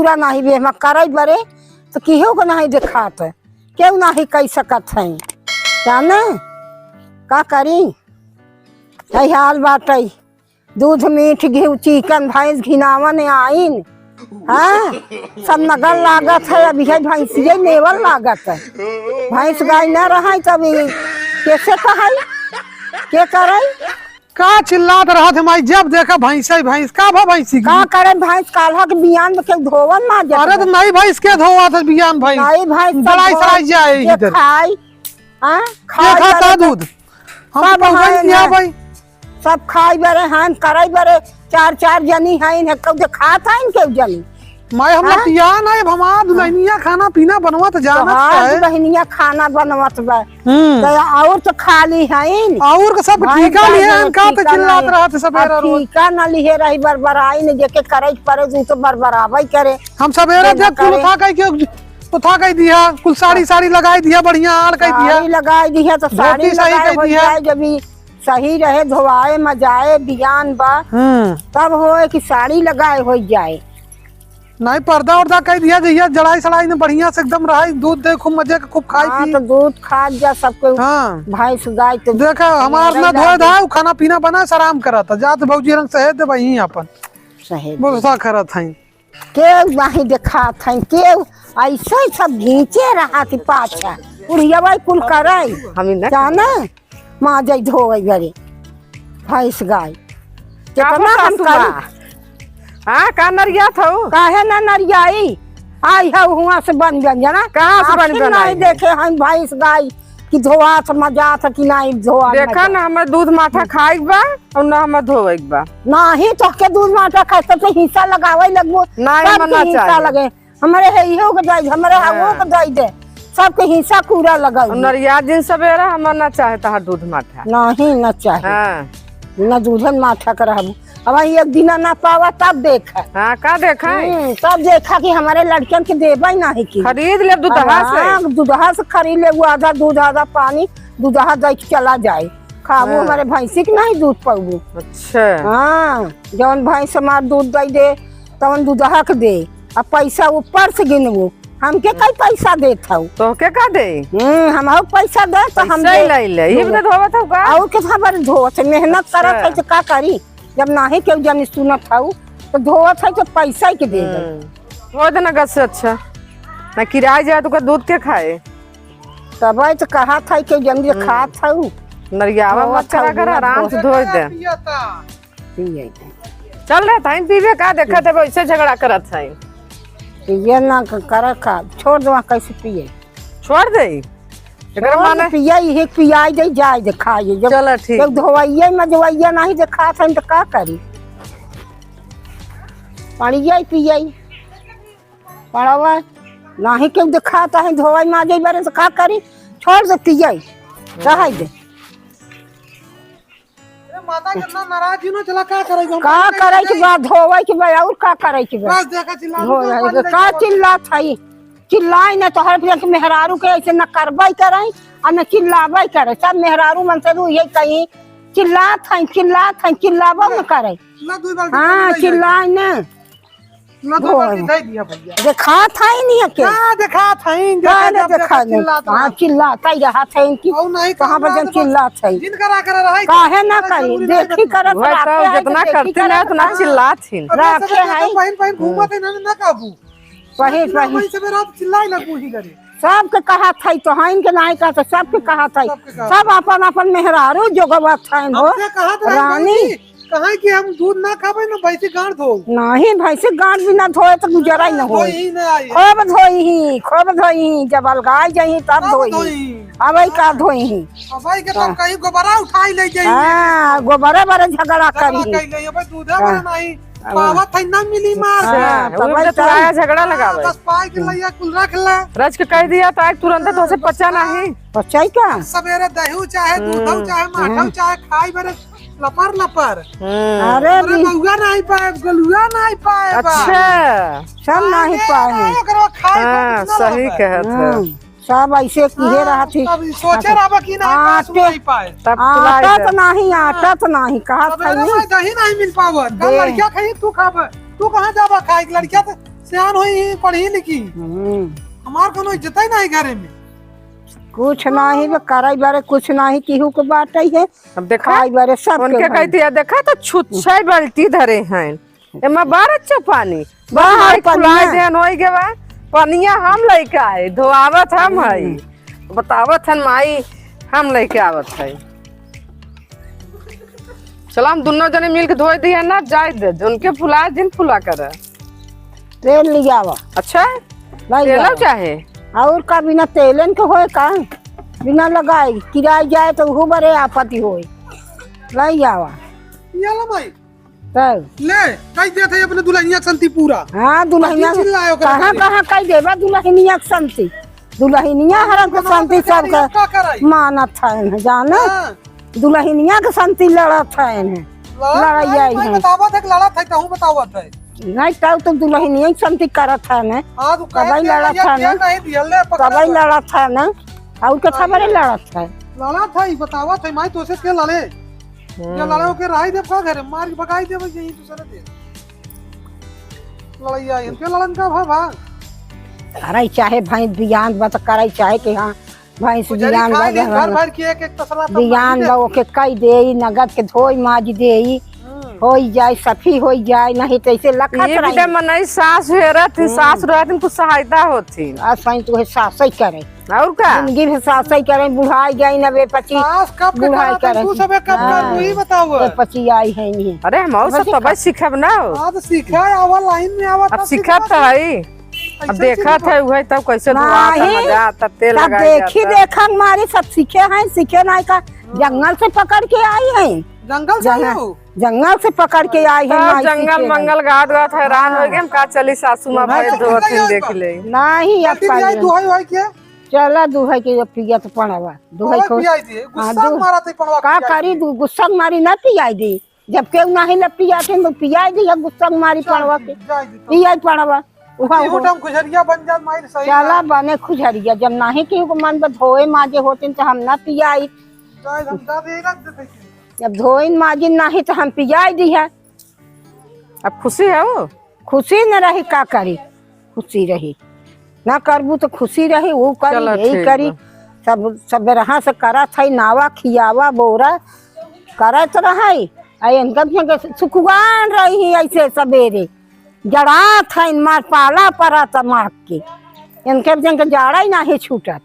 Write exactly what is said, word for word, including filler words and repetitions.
पूरा नाही बे, हम करे बरे, तो केहू को नाही देखात, केहू नाही कह सकत है, जाने का करी, यही हाल बाटे। दूध मीठ घिउ चिकन भैंस घिनावन आइन। हाँ, सब नगल लागत है, अभी है भैंसिये नेवल लागत है। भैंस गाय न रहे तब ई कैसे कहई, के करई? का चिल्लात रहत है माई, जब देखा भैंस है भैंस, का भा भैंसी की? का करे भैंस, काल्हा के बियान में के धोवन माजत अरे तो बा। नहीं भैंस के धोवा था बियान भैंस? नहीं भैंस सब लड़ाई धोवन सड़ाई जाए के इधर। खाई, हाँ, के खाई खाता बरे दूध? हम सब तो पहुँचन खाए किया ना। भाई। सब खाई बरे हैं, करई बरे, चार चार जनी हैं, इन्हें केहू देखात है, केहू जनी। माई, हम लोग हाँ? पिया ना, अब हमार दुल्हनिया खाना पीना बनवत जानत तोहार है। दुल्हनिया खाना बनवत बा। हम्म। तो और तो खाली है न। और के सब भाई ठीका लिए जाने हैं, का तो ठीका चिल्लात नहीं। रहत है सब अब एरा रोज। ठीका ना लिए रही, बरबराई ने जेके करे के परे, तू तो बरबरावे करे। हम सब एरा जे देख कुल करे। उठा के, के उठा के दिया, कुल साड़ी, साड़ी लगाई दिया, बढ़िया आड़ के दिया। साड़ी लगाई दिया तो साड़ी धोती सही लगाए कई हो दिया। जाए, जब ई सही रहे, धोआए, मजाए, बियान बा, हम्म। तब होए कि साड़ी लगाए हो जाए। नहीं, पर्दा उर्दा कई दिया, जइया जड़ाई सड़ाई ने बढ़िया से एकदम रहाई, दूध दे, खूब मजे के, खूब खाई हाँ, पी। तो दूध खा जा सबके। हाँ। भैंस गाय तो देखा, हमार हमारे ना धोए लागे। धाए, खाना पीना बना, आराम करत, जात भौजी रंग सहेज दे वहीं अपन। सहेज बोल दे। सा करत हैं। केहू नाही देखात है, केहू ऐसे सब घींचे रहत पाछा। बुढ़िया कुल करे। हम ही ना जाना, माजई धोवई बरे, भैंस गाय। का कितना हम सासू करी? माँ? हाँ, का नरियात हऊ? काहे ना नरियाई? आई है हुआ से बन बन जाना। कहाँ से बन आखिर बन नहीं आई है? देखे हम भैंस गाय कि धोआत मजात कि नहीं धोआ देखा मजात। ना, हमें दूध माठा खाए के बा और ना हमें धोवे के बा। नाही, तोहके दूध माठा खाए, सबके हिस्सा लगावे लगबो। नाही, सबके मना हिस्सा चाहे। लगे। हमरे हे इहो के दई दे, हमरे हाँ। हवो के दई दे। सबके हिस्सा पूरा लगावे। और नरिया दिन सवेरा हमर ना चाहे तहार दूध माठा। नाही, ना चाहे। हाँ। ना दूधन माठा के रहबो। अब एक दिना ना पावा तब देखा। हाँ, का देखा? हम्म, तब देखा कि हमरे लड़कन के देबे नाही की। खरीद ले दूधहा से। हाँ, दूधहा से खरीद ले, वो आधा दूध आधा पानी, दूधहा दे के चला जाए। खाबू हाँ। हमरे भैंसी के नाही दूध पाबू। अच्छा। हाँ, जौन भैंस हमार दूध दे दे, तौन दूधहा के दे, अब पैसा ऊपर से गिनबू। हमके कई पैसा देत हऊ? तोहके का दे? हम्म, हम हऊ पैसा दे तो हम पैसा ही दे। लाई ले, ई बता धोवत हऊ का? और के खबर धोवत है, मेहनत अच्छा। करत है तो का करी? जब नाही केहू जनी सुनत हऊ, तो धोवत है तो पैसा ही के दे दे। हम्म, धो देना गस से अच्छा, ना किराए जाए तो का दूध के खाए? तब तो कहा था कि जल्दी हम्म। खात हऊ। नरियावा धोवत मत करा हऊ, कर, ना आराम से धोवत। धोए दे। पिए के। चल रहा था, पीबे का, देखा थे वैसे झगड़ा करत है। पिए ना क-, करे का, छोड़ दो, कैसे पिए? छोड़ दे? एकरा छोड़ माने दे, पिए, इहे पियाई दे, जाए दे, खाए दे। जब चला ठीक। जब धोवैया में धोवैया नहीं देखात है, तो का करी? पानी जाई पिए। पड़वा, नाही केहू देखात है, धोवई माजे बरे, तो का करी? छोड़ दे पिए, रहे दे। अरे माता, कितना नाराज ही ना, चला, का करे के हम का करे के बा, धोवे के बा, और का करे के बा? बस देखा, चिल्ला धोवे के बा, का चिल्लात है? चिल्लाई ना, तोहर फिर मेहरारू के ऐसे न करबई करे, आ न चिल्लाबई करे। सब मेहरारू मन से रू ये कहीं, चिल्लात है, चिल्लात है, चिल्लाबो न करे। ला, दो बाल्टी हाँ, पानी ले चिल्लाई ना। ला, दो धोए। बाल्टी दे दिया भैया। देखात है नहीं के? ना, देखात है, का देखा, ना जब देखा देखा, नहीं? चिल्लात हाँ, रहा। चिल्लात ही रहत है इनकी। और नहीं, कहाँ काम बजन ना, चिल्लात है? जिन करा, करा रहा है। काहे ना अरे, करी? जरूरी नहीं देखी बता। करत वही राखे तो है, जितना देखी करती ना, करत उतना रहा। चिल्लात ही। अरे, राखे सब है। बहिन, बहिन घूमत हम्म। है, ना, ना काबू। वही, चिल्ला, वही। वही सबे रात चिल्लाए लगू ही घरे। सबके कहत है, तो हइन के नाई कहत है, सबके कहत है। सबके कहत सब है। अपन, अपन मेहरारू जोगवत है हो। अब से कहत रहे रानी। भौजी, कहे कि हम दूध ना खाबे ना भैंसी गांड धो। नहीं, भैंसी गांड भी ना धोए तो गुजारा ही ना हाँ, होई। धोई ही ना आई। खूब धोई ही, खूब धोई ही, जब अलगाई जाई तब तब धोई ही। धोई। अब ही का धोई ही। अब ही के तो हाँ। कहीं गोबरा उठाई ले जाई। हाँ, गोबरा बरे झगड़ा झगड़ा करी ही। कई ले, अब दूध हाँ। बरे नहीं। हाँ। पावत है ना मिली मार। हाँ, हाँ, तब वही तो तोरा झगड़ा लगावे। दस पाई के लइया कुल रख ले। रच के कह दिया तो आज तुरंत तो से पचा नहीं। पचाई का? सवेरे दही चाहे दूध हम्म। चाहे माठा हम्म। चाहे खाई बरे लपर लपर। हम्म। अरे अरे भी महुआ नहीं पाए, गलुआ नहीं पाए बा। अच्छा। सब नहीं अरे पाए। नहीं, ओकरा खाए हाँ, कितना सही लगे। कहत है। हम्म। सब ऐसे किहे हाँ, रहत ही। तब सोचे रहबा कि नहीं, हाँ, पास ते-, नहीं पाए। तब आटा पिलाई तो दे। नहीं, आटा हाँ। तो नहीं, कहा अब था एने नहीं। भाई दही नहीं मिल पावत। का दे। लड़किया खाई, तू खाबे। तू कहाँ जाबा खाए? लड़किया तो सियान होई, पढ़ी लिखी। हम्म। हमार कोनो इज्जत ही नहीं घरे में। कुछ नहीं बे, करई बारे कुछ नहीं, केहू के बाटे है। अब देखा, खाई बारे सब उनके के कहती है, देखा तो छुच्छे बाल्टी धरे हैं, एमा बार अच्छा पानी, बा, बा, हाय, फुलाए पनिया। देन होई गवा, पनिया हम लइका है, धोआवत हम हई, बतावत हन माई, हम लइके आवत हई। चला, हम दुनो जने मिल के धोई दिया ना, जाए दे, उनके फुलाए दिन फुला कर। तेल लियावा। अच्छा, लई तेल जावा। चाहे? और का, बिना तेलन के होए का? बिना लगाई, किराई जाए तो उहू बरे आपत्ति होए। लई जावा। ये ला माई। तब? ले, कई देत है अपने दुल्हनिया के संती पूरा। हाँ, दुल्हनिया अभी चिल्लाए ओकरा कहाँ, बारे। कहाँ कई देबा दुल्हनिया के संती? दुल्हनिया हरन के संती सबका का कराई? मानत है न, जाने? हाँ। दुल्हनिया के संती लड़त है न। लड़त लड़ाई है, आई भाई है। बतावत है कि लड़त है, कहूँ बतावत है। नहीं, तब तो दुल्हनिया के संती करत है न। हाँ, तो कबई कहे लड़त दिया, है न। नहीं दिया, ले, पकड़ा कबई ले। लड़त है न। और के हाँ, खबरे ये। लड़त है। लड़त है, बतावत है, माई, तोसे के लड़े? हम्म। ये लड़े ओके रही देब का घरे, मार के भगाई देब यहीं दूसरे दे। लड़ैया, इनके लड़न का भा, भा? अरे, चाहे भैंस बियान बा त करे, चाहे कि हाँ, भैंस पुजारी बियान बा, खाए दिन भर भर के एक एक तसला तब बियान मांगी बा, दे। ओके कई देई, नगद के धोई माज देई, हम्म। होई जाए, सफी होई जाए, नहीं तो ऐसे लखत ये भी रही। तो मनई सास हेरत ही, हम्म। सास रहत ही, कुछ सहायता होत ही। आ सही तुहे सासई करे। और का? जिंदगी भर सासई करे, बुढ़ाई जाई ना बे पची, सास कब के बुढ़ाई करत है, करे। तू सबे कब हाँ। कर, वही बताओ। ए पची आई है नहीं। अरे, हम और बस सब तबे सीखब ना हो। हाँ, तो सीखा, आवा लाइन में आवा, अब तब सीखत सीखा। है। अब ऐसे देखत सीखा। है, उहे तब कैसे धोआत है, नहीं, मजा आता, तेल तब लगाई देखी जाता। देखा मारे सब सीखे हैं, सीखे नहीं का, जंगल से पकड़ के आई हैं। जंगल से जंगल, आई हो? जंगल से पकड़ के आई हैं, तब नहीं जंगल सीखे हैं। मंगल गात गात हैरान हो गए, हम का चली सासू माँ हाँ, भाई तो धोत कितना दिन याद देख बा? ले। नहीं, अब गलती भी आई, पानी। दुहाई हुआई के? चला दुहाई के पिया तो पड़वा। दुहाई ओए को पियाई दे, हाँ, गुस्सा दु-, मारा थे पड़वा का पियाई करी दे। दु-, गुस्सा मारी ना पियाई दी। जब केहू नाही ला पियाते तो पियाई दी, गुस्सा मारी जाए पड़वा दे, के। जाए दे तो। पियाई पड़वा। उहा, केहू उहा। टाइम खुजरिया बन जात माई सही चला ना। बने खुजरिया, जब नाही केहू को मन बा धोए माजे होतिन तो हम ना पियाई। जाए हम दादे रख देते हैं। जब धोइन माजिन नाही तो हम पियाई दी है। अब खुशी है वो? खुशी न रही, का करी? खुशी रही। ना करबू तो खुशी रही, वो करी, चला यही ठीक करी। बा। सब, सब रहा से करत है, नावा खियावा बोरा करत रहे। आ इनका भी के सुखवान रही है ऐसे सबेरे। जड़ात है, मार पाला परत मार के। इनके भी के जाड़ा ही नाही छूटत।